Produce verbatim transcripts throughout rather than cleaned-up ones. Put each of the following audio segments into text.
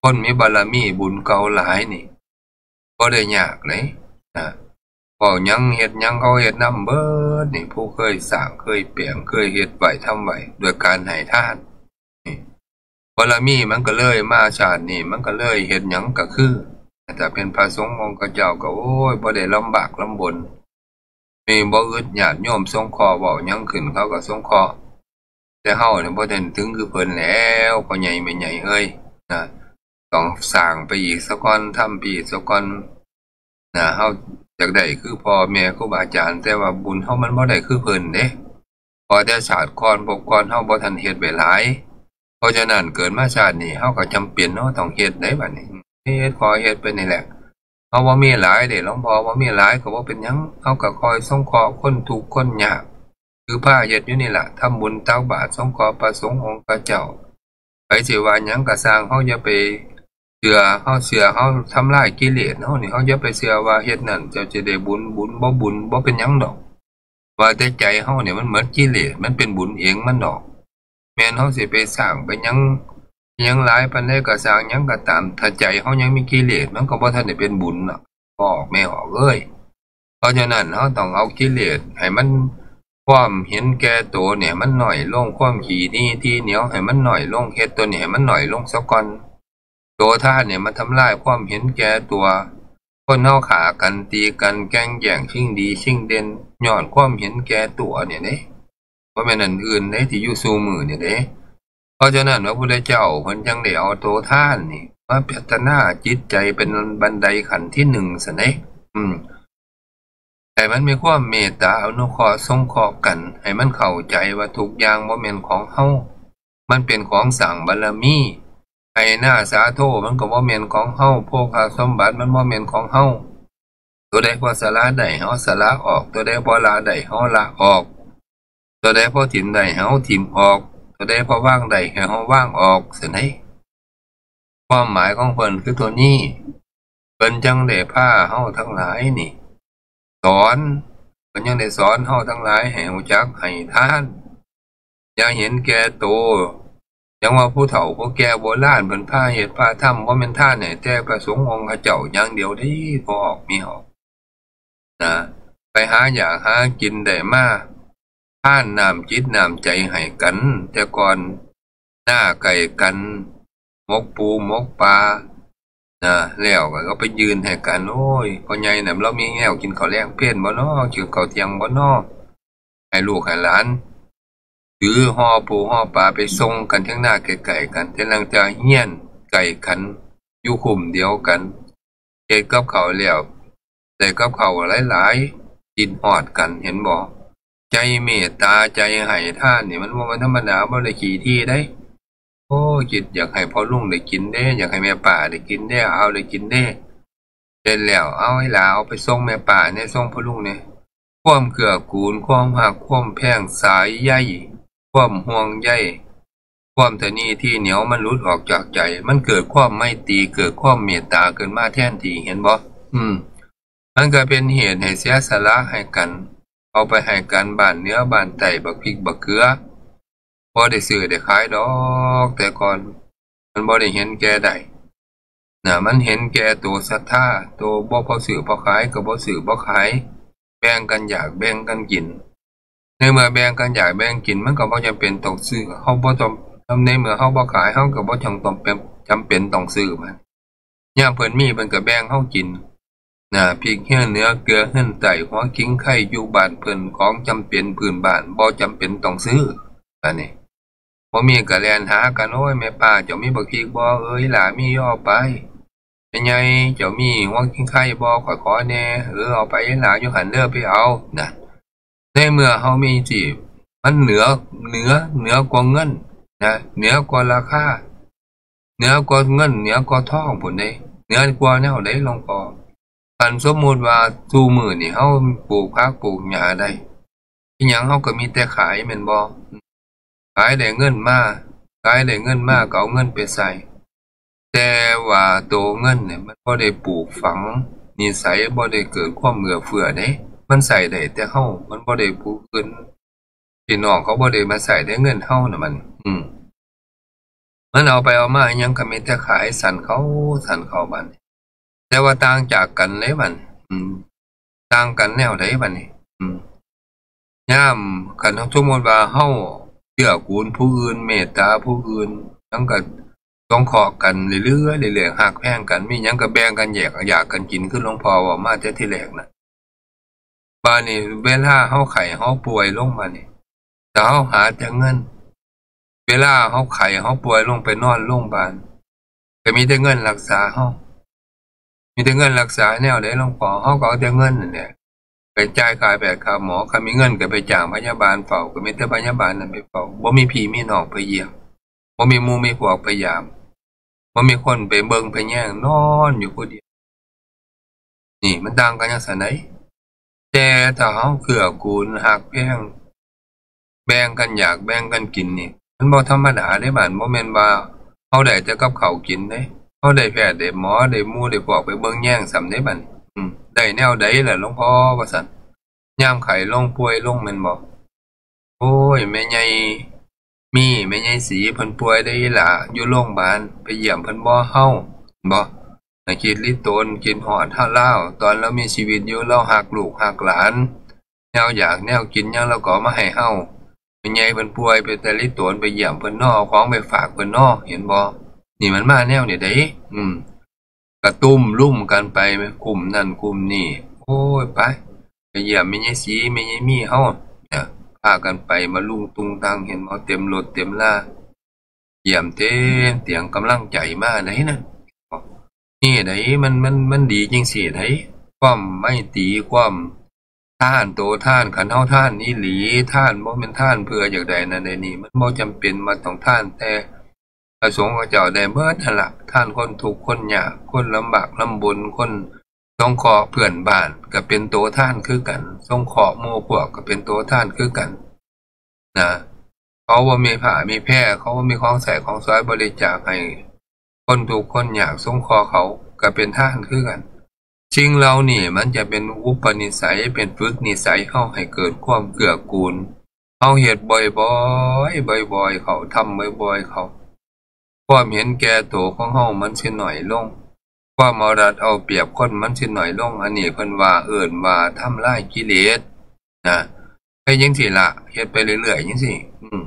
คนมีบารมีบุญเก่าหลายนี่ บ่ได้ยากเลยนะ เว้าหยังเฮ็ดหยังเขาเฮ็ดนำเบิดนี่ ผู้เคยสร้างเคยแปลงเคยเฮ็ดไว้ทำไว้ด้วยการให้ทานนี่ บารมีมันก็เลยมาชาตินี้ มันก็เลยเฮ็ดหยังก็คือ แต่เป็นพระสงฆ์องค์เจ้าก็ โอ้ย บ่ได้ลำบากลำบน มีบ่อึด ญาติโยมสงเคราะห์ เว้าหยังขึ้นเขาก็สงเคราะห์ แต่เฮาเนี่ยบ่ทันถึงคือเพิ่นแล้ว พ่อใหญ่แม่ใหญ่เอ้ยนะ ต้องสร้างไปอีกซะก่อน ทำไปอีกซะก่อนนะ เฮาอยากได้คือพ่อแม่ครูบาอาจารย์ แต่ว่าบุญเฮามันบ่ได้คือเพิ่นเด้ พอแต่ชาติก่อนภพก่อนเฮาบ่ทันเฮ็ดไว้หลาย เพราะฉะนั้นเกิดมาชาตินี้เฮาก็จำเป็นเฮาต้องเฮ็ดได้บัดนี้ เฮ็ดขอเฮ็ดไปนี่แหละ เฮาบ่มีหลายเด้ หลวงพ่อบ่มีหลายก็บ่เป็นหยัง เฮาก็คอยสงเคราะห์คนทุกข์คนยาก คือพาเฮ็ดอยู่นี่ล่ะ ทำบุญตักบาตรสงเคราะห์พระสงฆ์องค์เจ้า ไผสิว่าหยังก็ซ่าง เฮาอย่าไปเชื่อ เฮาเชื่อ เฮาทำลายกิเลสเฮานี่ เฮาอย่าไปเชื่อว่าเฮ็ดนั่นเจ้าจะได้บุญ บุญบ่บุญบ่เป็นหยังดอก ว่าแต่ใจเฮาเนี่ยมันหมดกิเลส มันเป็นบุญเองมันดอก แม่นเฮาสิไปสร้างไปหยัง หยังหลายปานใดก็ซ่าง หยังก็ตาม ถ้าใจเฮายังมีกิเลส มันก็บ่ทันได้เป็นบุญน่ะ พ่อออกแม่ออกเอ้ย เพราะฉะนั้นเฮาต้องเอากิเลสให้มัน ความเห็นแก่ตัวเนี่ยมันน้อยลง ความขี้หนี้ทีเหนียวให้มันน้อยลง เฮ็ดตัวนี้ให้มันน้อยลงซะก่อน ตัวทานเนี่ยมันทำลายความเห็นแก่ตัว คนเฮาฆ่ากันตีกันแก่งแย่งชิงดีชิงเด่น ย้อนความเห็นแก่ตัวเนี่ยเด้ บ่แม่นอันอื่นเด้ ที่อยู่สู่มื้อนี่เด้ เพราะฉะนั้นพระพุทธเจ้าเพิ่นจั่งได้เอาตัวทานนี่มาพัฒนาจิตใจเป็นบันไดขั้นที่หนึ่งซั่นเด้ อืม ให้มันมีความเมตตาอนุเคราะห์สงเคราะห์กัน ให้มันเข้าใจว่าทุกอย่างบ่แม่นของเฮา มันเป็นของสร้างบารมี ไฮ่นาสาโทมันก็บ่แม่นของเฮา โภคสมบัติมันบ่แม่นของเฮา ตัวใดพอสละได้เฮาสละออก ตัวใดพอละได้เฮาละออก ตัวใดพอถิ่มได้เฮาถิ่มออก ตัวใดพอวางได้ให้เฮาวางออกซั่นเด้ ความหมายของเพิ่นคือตัวนี้ เพิ่นจั่งได้พาเฮาทั้งหลายนี่ สอน เพิ่นจั่งได้สอนเฮาทั้งหลายให้รู้จักให้ทาน อย่าเห็นแก่ตัว จั่งว่าผู้เฒ่าผู้แก่โบราณเพิ่นพาเฮ็ดพาทำ บ่แม่นทานให้แต่พระสงฆ์องค์เจ้าอย่างเดียวเด้ พ่อออกแม่ออก นะ ไปหาอยากหากินได้มา ทานน้ำจิตน้ำใจให้กัน แต่ก่อน นาใกล้กัน หมกปูหมกปลา นะ แล้วก็ไปยื่นให้กัน โอ้ย พ่อใหญ่น่ะ ลาวมีแนวกินข้าวแลงเพลบ่น้อ กินข้าวเที่ยงบ่น้อ ให้ลูกให้หลาน ถือห่อปูห่อปลาไปส่งกันเทิงนาใกล้ๆกัน แต่ลางเทื่อเฮือนใกล้กัน อยู่คุ้มเดียวกัน เฮ็ดกับข้าวแล้ว ได้กับข้าวหลายๆ คิดฮอดกัน เห็นบ่ ใจเมตตา ใจให้ทานนี่มันบ่แม่นธรรมดา บ่ได้ขี้ถี่เด้ โอ้ คิดอยากให้พ่อลุงได้กินเด้ อยากให้แม่ป้าได้กินเด้ เอาได้กินเด้ เสร็จแล้ว เอาอีหล่า เอาไปส่งแม่ป้าแหน่ ส่งพ่อลุงแหน่ ความเกื้อกูล ความฮัก ความแพง สายใย ความห่วงใย ความตะหนี่ที่เหนียวมันหลุดออกจากใจ มันเกิดความไมตรี เกิดความเมตตาขึ้นมาแทนที่ เห็นบ่ อืม มันก็เป็นเหตุให้เสียสละให้กัน เอาไปให้กันบ้านเหนือบ้านใต้ บักพริกบักเขือ บ่ได้ซื้อได้ขายดอก แต่ก่อน มันบ่ได้เห็นแก่ได้ นะ มันเห็นแก่ตัวศรัทธา ตัวบ่พอซื้อพอขายก็บ่ซื้อบ่ขาย แบ่งกันอยากแบ่งกันกิน ในเมื่อแบ่งกันอยากแบ่งกิน มันก็บ่จำเป็นต้องซื้อ เฮาบ่ต้อง ในเมื่อเฮาบ่ขาย เฮาก็บ่จำต้องเป็น จำเป็นต้องซื้อมัน ยามเพิ่นมีเพิ่นก็แบ่งเฮากิน นะ พริกเฮือนเหนือเกลือเฮือนใต้ หัวขิงไคอยู่บ้านเพิ่น ของจำเป็นพื้นบ้าน บ่จำเป็นต้องซื้อ อันนี้ บ่มีก็แล่นหากัน โอ้ย แม่ป้าเจ้ามีบักพริกบ่ เอ้ย หล่ามี เอาไป แม่ใหญ่เจ้ามีหัวขิงไคบ่ ข้อยขอแหน่ เออ เอาไป หล่าอยู่หั่นเด้อ ไปเอา นะ ในเมื่อเฮามีสิ มันเหนือ เหนือ เหนือกว่าเงิน นะ เหนือกว่าราคา เหนือกว่าเงิน เหนือกว่าทองพู้นเด้ เหนือกว่าแนวใดหลวงพ่อ คันสมมุติว่าซุมื้อนี่เฮาปลูกผักปลูกหญ้าได้ อิหยังเฮาก็มีแต่ขายแม่นบ่ ขายได้เงินมา ขายได้เงินมาก็เอาเงินไปใช้ แต่ว่าตัวเงินเนี่ยมันบ่ได้ปลูกฝังนิสัย บ่ได้เกิดความเอื้อเฟื้อเด้ มันใช้ได้แต่เฮา มันบ่ได้ผู้อื่น พี่น้องเขาบ่ได้มาใช้ได้เงินเฮาน่ะมัน อืม มันเอาไปเอามาอิหยังก็มีแต่ขายสั่นเขาสั่นเขาบัดนี้ แต่ว่าต่างจากกันเลยบัดนี้ อืม ต่างกันแนวใดบัดนี้ อืม ยามคันสมมุติว่าเฮาเกื้อกูลผู้อื่น เมตตาผู้อื่น มันก็สงเคราะห์กันเรื่อยๆ เรื่อยๆ ฮักแพงกัน มีหยังก็แบ่งกันแยก อยากกันกิน คือหลวงพ่อเว้ามาแต่ทีแรกน่ะ บาดนี้เวลาเฮาไข้เฮาป่วยลงมานี่ ถ้าเฮาหาแต่เงิน เวลาเฮาไข้เฮาป่วยลงไปนอนโรงพยาบาล ก็มีแต่เงินรักษาเฮา มีแต่เงินรักษาแนวใดหลวงพ่อ เฮาก็เอาแต่เงินนั่นแหละ ไปจ่ายค่าแพทย์ค่าหมอ คันมีเงินก็ไปจ้างพยาบาลเฝ้า ก็มีแต่พยาบาลนั่นไปเฝ้า บ่มีพี่มีน้องไปเยี่ยม บ่มีหมู่มีพวกไปยาม บ่มีคนไปเบิ่งไปแยง นอนอยู่ผู้เดียว นี่มันต่างกันจังซั่นใด แต่ถ้าเฮาเกื้อกูลฮักแพง แบ่งกันอยากแบ่งกันกินนี่ มันบ่ธรรมดาเด้บัด บ่แม่นว่าเฮาได้แต่กับข้าวกินเด้ เฮาได้แพทย์ได้หมอได้หมู่ได้พวกไปเบิ่งแยงซ้ำเด้บัด อืม ได้แนวใดล่ะหลวงพ่อ ว่าซั่น ยามไข้ลงป่วยลงแม่นบ่ โอ้ย แม่ใหญ่มี แม่ใหญ่ศรีเพิ่นป่วยเด้อหล่า อยู่โรงพยาบาล ไปเยี่ยมเพิ่นบ่เฮา บ่ น่ะคิดลิโตน คิดฮอดเฮาลาว ตอนลาวมีชีวิตอยู่ ลาวฮักลูกฮักหลาน แนวอยากแนวกินหยังลาวก็เอามาให้เฮา แม่ใหญ่เพิ่นป่วย เป็นแต่ลิโตน ไปเยี่ยมเพิ่นน้อ เอาของไปฝากเพิ่นน้อ เห็นบ่ นี่มันมาแนวนี้เด้ อืม กระตุ้มลุ่มกันไป กลุ่มนั่นกลุ่มนี่ โอ้ย ไป ไปเยี่ยมแม่ใหญ่ศรี แม่ใหญ่มีเฮา เนี่ย พากันไปมาลุงตุงตัง เห็นบ่ เต็มรถเต็มลา เยี่ยมเต็มเตียง กำลังใจมาไดนั่น นี่ได มัน มัน มันดีจังซี้ได ความไมตรี ความทาน โตทาน คันเฮาทานอีหลี ทานบ่แม่นทานเพื่ออยากได้นั่นได้นี่ มันบ่จำเป็นว่าต้องทานแต่พระสงฆ์เขาเจ้าได้เบิดนั่นล่ะ ทานคนทุกข์คนยาก คนลำบากลำบน คนสงเคราะห์เพื่อนบ้าน ก็เป็นโตทานคือกัน สงเคราะห์หมู่พวกก็เป็นโตทานคือกัน นะ เขาบ่มีผ้ามีแพร เขาบ่มีของใช้ของสอยบริจาคให้คนทุกข์คนยาก สงเคราะห์เขา ก็เป็นทานคือกัน สิ่งเหล่านี้มันจะเป็นอุปนิสัย เป็นฝึกนิสัยเฮาให้เกิดความเกื้อกูล เฮาเฮ็ดบ่อยๆ บ่อยๆ เข้า ทำบ่อยๆ เข้า ความเห็นแก่โตของเฮามันสิน้อยลง ความเอารัดเอาเปรียบคนมันสิน้อยลง อันนี้เพิ่นว่า เอิ้นว่าทำลายกิเลส นะ เฮ็ดจังซี้ล่ะ เฮ็ดไปเรื่อยๆ จังซี้ อืม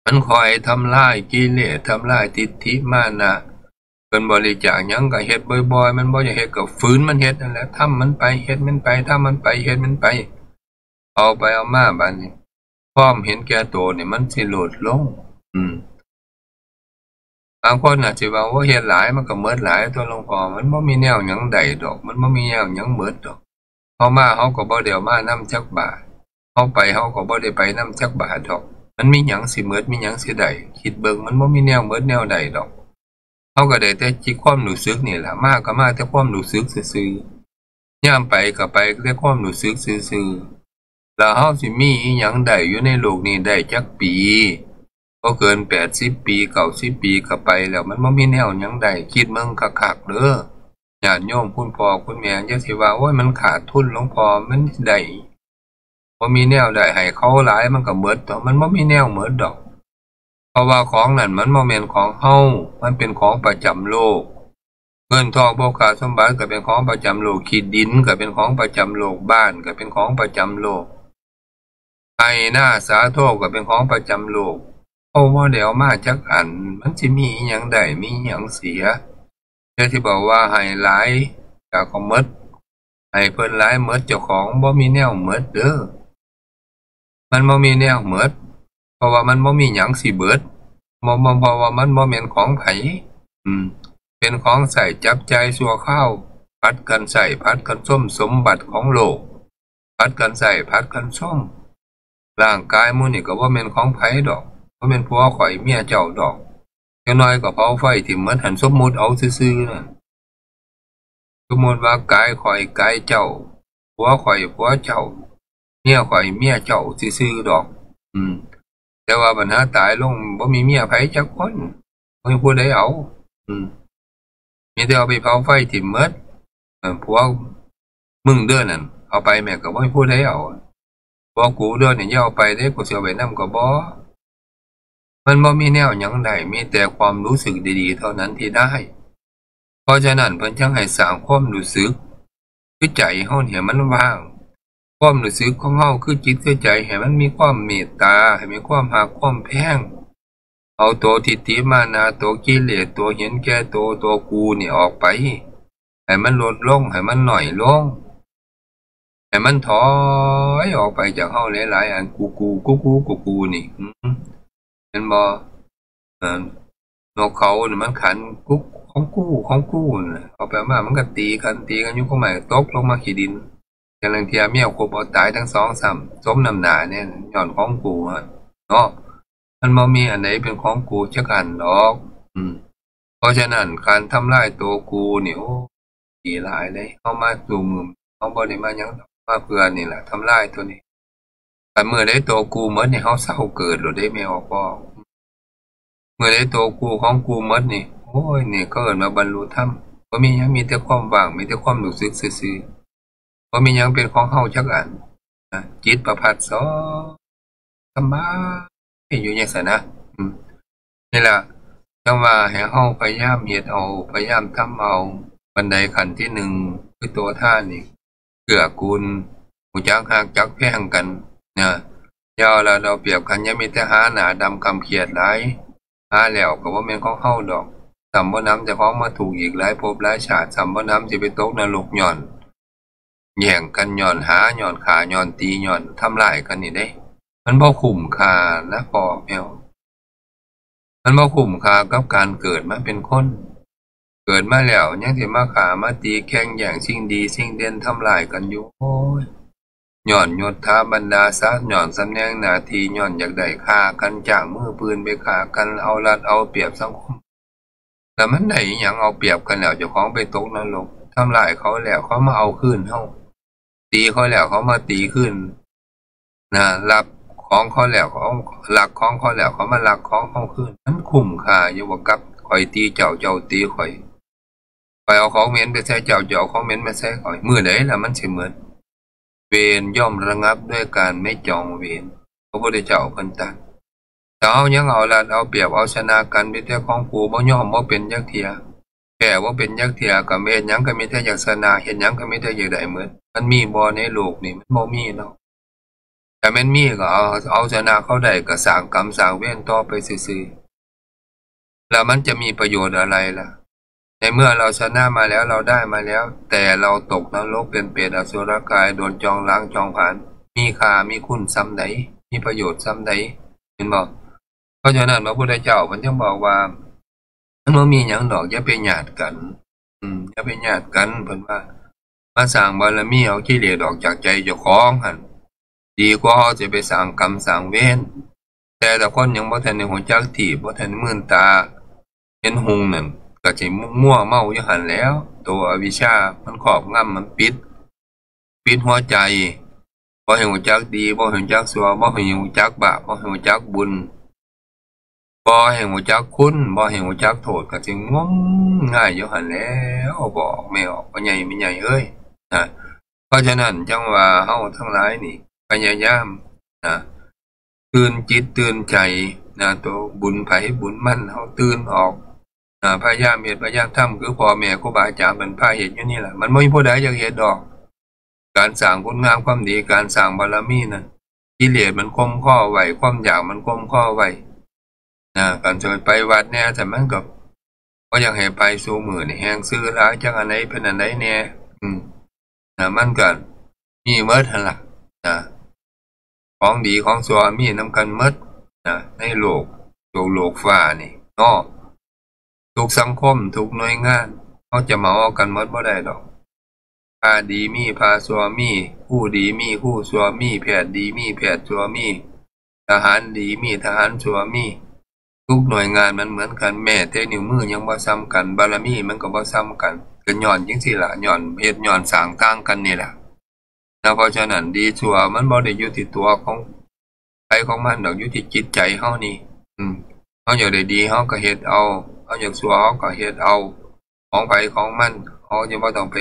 มันคอยทำลายกิเลส ทำลายทิฏฐิมานะ เพิ่นบริจาคหยังก็เฮ็ดบ่อยๆ มันบ่อยากเฮ็ดก็ฝืนมันเฮ็ดนั่นแหละ ทำมันไป เฮ็ดมันไป ทำมันไป เฮ็ดมันไป เอาไปเอามาบัดนี้ ความเห็นแก่โตนี่มันสิลดลง อืม บางคนอาจสิว่า โอ้ เฮ็ดหลายมันก็หมดหลายตั๊วหลวงพ่อ มันบ่มีแนวหยังได้ดอก มันบ่มีแนวหยังหมดดอก เฮามาเฮาก็บ่ได้เอามานำจักบาท เฮาไปเฮาก็บ่ได้ไปนำจักบาทดอก มันมีหยังสิหมด มีหยังสิได้ คิดเบิ่ง มันบ่มีแนวหมดแนวได้ดอก เฮาก็ได้แต่จิตความรู้สึกนี่ล่ะ มาก็มาแต่ความรู้สึกซื่อๆ ยามไปก็ไปแต่ความรู้สึกซื่อๆ แล้วเฮาสิมีอิหยังได้อยู่ในโลกนี้ได้จักปี บ่เกินแปดสิบปี เก้าสิบปีก็ไปแล้ว มันบ่มีแนวหยังได้ คิดเบิ่งคักๆ เด้อ ญาติโยมคุณพ่อคุณแม่ อย่าสิว่า โอ้ย มันขาดทุนหลวงพ่อ มันได้ บ่มีแนวได้ให้เขาหลาย มันก็หมดตั๊ว มันบ่มีแนวหมดดอก เพราะว่าของนั่นมันบ่แม่นของเฮา มันเป็นของประจำโลก เงินทองโภคทรัพย์สมบัติก็เป็นของประจำโลก ขี้ดินก็เป็นของประจำโลก บ้านก็เป็นของประจำโลก ไฮ่นาสาโทก็เป็นของประจำโลก เฮาบ่ได้เอามาจักอัน มันสิมีอิหยังได้ มีอิหยังเสีย แต่สิบอกว่าให้หลายก็หมด ให้เพิ่นหลายหมด เจ้าของบ่มีแนวหมดเด้อ มันบ่มีแนวหมด เพราะว่ามันบ่มีหยังสิเบิด บ่ บ่ เพราะว่ามันบ่แม่นของไผ อืม เป็นของใช้จับจ่ายชั่วคราว ผัดกันใช้ ผัดกันชม สมบัติของโลก ผัดกันใช้ ผัดกันชม ร่างกายหมู่นี่ก็บ่แม่นของไผดอก บ่แม่นผัวข้อยเมียเจ้าดอก จักหน่อยก็เผาไฟถิ่มหมดหั่น สมมุติเอาซื่อๆ นั่น สมมุติว่ากายข้อยกายเจ้า ผัวข้อยผัวเจ้า เมียข้อยเมียเจ้าซื่อๆ ดอก อืม แต่ว่าบัดหาตายลงบ่มีเมียไผจักคน บ่มีผู้ใดเอา อืม มีแต่เอาไปเผาไฟถิ่มหมด เออ ผัวมึงเด้อนั่น เอาไปแม่ก็บ่มีผู้ใดเอา ผัวกูเด้อนี่อย่าเอาไปเด้ กูสิเอาไปนำก็บ่ มันบ่มีแนวหยังได้ มีแต่ความรู้สึกดีๆ เท่านั้นที่ได้ เพราะฉะนั้นเพิ่นจั่งให้สร้างความรู้สึก คือใจเฮานี่ให้มันว่าง ความรู้สึกของเฮาคือจิตคือใจ ให้มันมีความเมตตา ให้มีความฮักความแพง เอาตัวทิฏฐิมานะ ตัวกิเลส ตัวเห็นแก่ตัว ตัวกูนี่ออกไป ให้มันลดลง ให้มันน้อยลง ให้มันถอยออกไปจากเฮาหลายๆ อัน กู กู กู กู กู กู นี่ อืม เห็นบ่ เอ่อ นกเขานี่มันขัน กุ๊ก ของกู ของกูน่ะ เอาไปมามันก็ตีกัน ตีกันอยู่กกไม้ ตกลงมาขี้ดิน แต่ลางเทื่อเมียคบเอาตายทั้งสองซ้ำ สมน้ำหน้าเนี่ย ย้อนของกูหั่นเนาะ มันบ่มีอันใดเป็นของกูจักอันดอก อืม เพราะฉะนั้นการทำลายตัวกูนี่ โอ้ ดีหลายเลย เฮามาสู่มือ เฮาบ่ได้มาหยังดอก มาเพื่อนี่แหละ ทำลายตัวนี้ คันมื้อใดตัวกูหมดนี่ เฮาเซาเกิดโลดเด้ แม่ออกบ่ มื้อใดตัวกูของกูหมดนี่ โอ้ย นี่เขาเอิ้นว่าบรรลุธรรม บ่มีหยัง มีแต่ความว่าง มีแต่ความรู้สึกซื่อๆ บ่มีหยังเป็นของเฮาจักอัน นะ จิตประภัสสร สบายอยู่จั่งซั้นนะ อืม นี่ล่ะ จั่งว่าให้เฮาพยายามเฮ็ดเอา พยายามทำเอา บันไดขั้นที่หนึ่ง คือตัวทานนี่ เกื้อกูล รู้จักฮักจักแพงกัน นะ อย่าเอารัดเอาเปรียบกัน อย่ามีแต่หาหน้าดำคำเครียดหลาย หาแล้วก็บ่แม่นของเฮาดอก ซ้ำบ่หนำเจ้าของมาทุกข์อีกหลายภพหลายชาติ ซ้ำบ่หนำสิไปตกนรกย้อน แย่งกันย้อนหา ย้อนฆ่า ย้อนตี ย้อนทำลายกันนี่เด้ มันบ่คุ้มค่านะพ่อแม่ มันบ่คุ้มค่ากับการเกิดมาเป็นคน เกิดมาแล้วยังสิมาฆ่ามาตีแข่งแย่งสิ่งดีสิ่งเด่นทำลายกันอยู่ โอ้ย ย้อนยศถาบรรดาศักดิ์ ย้อนตำแหน่งหน้าที่ ย้อนอยากได้ ฆ่ากัน จ้างมือปืนไปฆ่ากัน เอารัดเอาเปรียบสังคม แล้วมันได้อิหยัง เอาเปรียบกันแล้วเจ้าของไปตกนรก ทำลายเขาแล้วเขามาเอาคืนเฮา ตีเขาแล้วเขามาตีคืน นะ ลักของเขาแล้วเขา ลักของเขาแล้วเขามาลักของเฮาคืน มันคุ้มค่าอยู่บ่กับข้อยตีเจ้า เจ้าตีข้อย ข้อยเอาของเหม็นไปใส่เจ้า เจ้าเอาของเหม็นมาใส่ข้อย มื้อใดล่ะมันสิหมด เวรย่อมระงับด้วยการไม่จองเวร พระพุทธเจ้าเพิ่นตรัส ถ้าเฮายังเอารัดเอาเปรียบเอาชนะกัน มีแต่ของกู บ่ยอมบ่เป็นจักเทื่อ แพ้บ่เป็นจักเทื่อ ก็เฮ็ดหยังก็มีแต่อยากชนะ เฮ็ดหยังก็มีแต่อยากได้หมด มันมีบ่ในโลกนี่ มันบ่มีเนาะ ถ้าแม่นมีก็เอา เอาชนะเขาได้ก็สร้างกรรมสร้างเวรต่อไปซื่อๆ แล้วมันจะมีประโยชน์อะไรล่ะ ในเมื่อเราชนะมาแล้ว เราได้มาแล้ว แต่เราตกนรกเป็นเปรตอสุรกาย โดนจองล้างจองผลาญ มีค่ามีคุณส่ำใด มีประโยชน์ส่ำใด เห็นบ่ เพราะฉะนั้นพระพุทธเจ้าเพิ่นจึงบอกว่า มันบ่มีหยังดอก อย่าไปญาติกัน อืม อย่าไปญาติกัน เพิ่นว่า มาสร้างบารมีเอากิเลสออกจากใจเจ้าของหั่น ดีกว่าเฮาสิไปสร้างกรรมสร้างเวร แต่ถ้าคนยังบ่ทันได้ฮู้จักที่ บ่ทันได้มื่นตาเห็นหุงนั่น ก็สิมัวเมาอยู่หั่นแหล้ว ตัวอวิชชามันครอบงำ มันปิด ปิดหัวใจ บ่ให้ฮู้จักดี บ่ให้ฮู้จักชั่ว บ่ให้ฮู้จักบาป บ่ให้ฮู้จักบุญ บ่ให้ฮู้จักคุณ บ่ให้ฮู้จักโทษ ก็สิงมงายอยู่หั่นแหล้ว บอกไม่ออก พ่อใหญ่แม่ใหญ่เอ้ย นะ เพราะฉะนั้นจั่งว่าเฮาทั้งหลายนี่ พยายาม นะ ตื่นจิตตื่นใจ นะ ตัวบุญไผบุญมัน เฮาตื่นออก นะ พยายามเฮ็ดพยายามทำ คือพ่อแม่ครูบาอาจารย์เพิ่นพาเฮ็ดอยู่นี่ล่ะ มันบ่มีผู้ใดอยากเฮ็ดดอก การสร้างคุณงามความดี การสร้างบารมีนั่น กิเลสมันข่มคอไว้ ความอยากมันข่มคอไว้ นะ การจะไปวัดแน่ แต่มันก็บ่อยากให้ไปซุมื้อนี่ แฮ่งซื้อหลาย จักอันใดเป็นอันใดแน่ อืม นะ มันก็มีหมดหั่นล่ะ นะ ของดีของชั่วมีนำกันหมด นะ ในโลก โลก โลกฟ้านี่เนาะ ทุกสังคม ทุกหน่วยงาน เฮาจะเหมาเอากันหมดบ่ได้ดอก พระดีมีพระชั่วมี ครูดีมีครูชั่วมี แพทย์ดีมีแพทย์ชั่วมี ทหารดีมีทหารชั่วมี ทุกหน่วยงานมันเหมือนกัน แม้แต่นิ้วมือยังบ่ส่ำกัน บารมีมันก็บ่ส่ำกัน ก็ย้อนจั่งซี้ล่ะ ย้อนเฮ็ดย้อนสร้างต่างกันนี่ล่ะ นะ เพราะฉะนั้นดีชั่วมันบ่ได้อยู่ที่ตัวของไผของมันดอก อยู่ที่จิตใจเฮานี่ อืม เฮาอยากได้ดีเฮาก็เฮ็ดเอา เฮาอยากชั่วเฮาก็เฮ็ดเอา ของไผของมัน เฮาจะบ่ต้องไป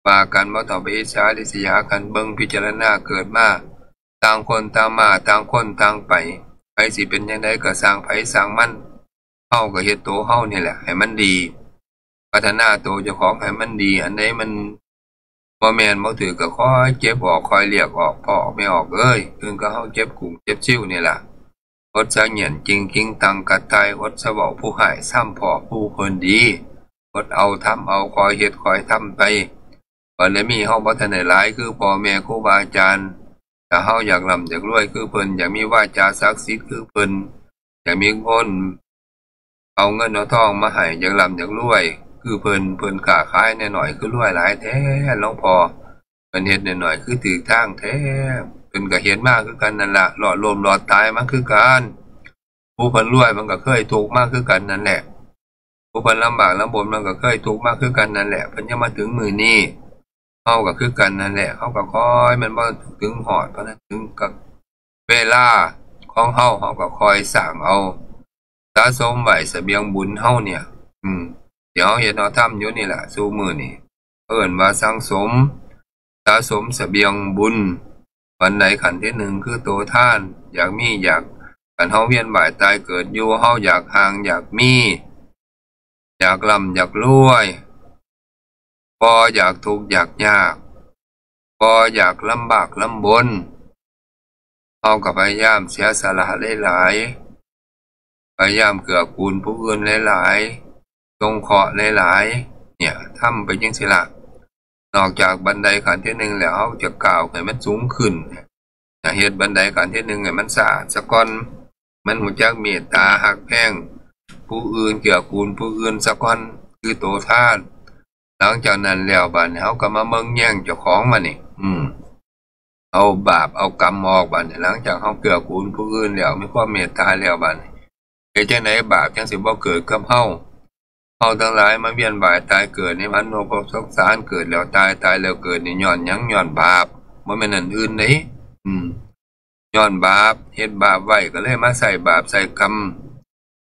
ว่ากัน บ่ต้องไปอิจฉาริษยากัน เบิ่งพิจารณาเกิดมา ต่างคนต่างมา ต่างคนต่างไป ไผสิเป็นจั่งใดก็ซ่างไผซ่างมัน เฮาก็เฮ็ดโตเฮานี่แหละให้มันดี พัฒนาโตเจ้าของให้มันดี อันใดมันบ่แม่นบ่ถืกก็ค่อยเก็บออก ค่อยเลียกออก พ่อออกแม่ออกเอ้ย คือก็เฮาเจ็บกุ้งเจ็บซิวนี่ล่ะ อดสะเงี่ยนจริงจริงตังกะต่าย อดสะเว้าผู้ฮ้าย ซ้ำพ้อผู้เพิ่นดี อดเอาทำเอา ค่อยเฮ็ดค่อยทำไป บารมีเฮาบ่ทันได้หลายคือพ่อแม่ครูบาอาจารย์ ถ้าเฮาอยากร่ำอยากรวยคือเพิ่น อยากมีวาจาศักดิ์สิทธิ์คือเพิ่น อยากมีคนเอาเงินเอาทองมาให้ อยากร่ำอยากรวยคือเพิ่น เพิ่นค้าขายน้อยๆ คือรวยหลายแท้ หลวงพ่อ เพิ่นเฮ็ดน้อยๆ คือถืกทางแท้ เพิ่นก็เฮ็ดมาคือกันนั่นล่ะ รอดล้มรอดตายมาคือกัน ผู้เพิ่นรวยมันก็เคยทุกข์มาคือกันนั่นแหละ ผู้เพิ่นลำบากลำบนมันก็เคยทุกข์มาคือกันนั่นแหละ เพิ่นยังมาถึงมื้อนี้ เฮาก็คือกันนั่นแหละ เฮาก็คอย มันบ่ถึงฮอด เพราะนั้นถึงกับเวลาของเฮา เฮาก็คอยสร้างเอา สะสมไว้เสบียงบุญเฮาเนี่ย อืม ที่เฮาเฮ็ดเฮาทำอยู่นี่ล่ะ ซุมื้อนี่ เอิ้นว่าสั่งสม สะสมเสบียงบุญ บันไดขั้นที่หนึ่งคือโตทาน อยากมีอยาก คันเฮาเวียนว่ายตายเกิดอยู่ เฮาอยากห่างอยากมี อยากร่ำอยากรวย บ่อยากทุกข์อยากยาก บ่อยากลำบากลำบน เฮาก็พยายามเสียสละหลายๆ พยายามเกื้อกูลผู้อื่นหลายๆ สงเคราะห์หลายๆ เนี่ย ทำไปจั่งซี้ล่ะ นอกจากบันไดขั้นที่หนึ่งแล้ว เฮาจะก้าวให้มันสูงขึ้น จะเฮ็ดบันไดขั้นที่หนึ่งให้มันสะอาดซะก่อน มันรู้จักเมตตาฮักแพงผู้อื่น เกื้อกูลผู้อื่นซะก่อน คือโตทาน หลังจากนั้นแล้วบาดนี้เฮาก็มาเบิ่งแยงเจ้าของมานี่ อืม เอาบาปเอากรรมออกบาดนี้ หลังจากเฮาเกื้อกูลผู้อื่นแล้ว มีความเมตตาแล้วบาดนี้ เฮ็ดจั่งใดบาปจั่งสิบ่เกิดกับเฮา เฮาทั้งหลายมาเวียนว่ายตายเกิดในมโนภพสงสาร เกิดแล้วตาย ตายแล้วเกิดนี่ย้อนหยัง ย้อนบาป บ่แม่นอันอื่นเด้ อืม ย้อนบาป เฮ็ดบาปไว้ก็เลยมาใส่บาปใส่กรรม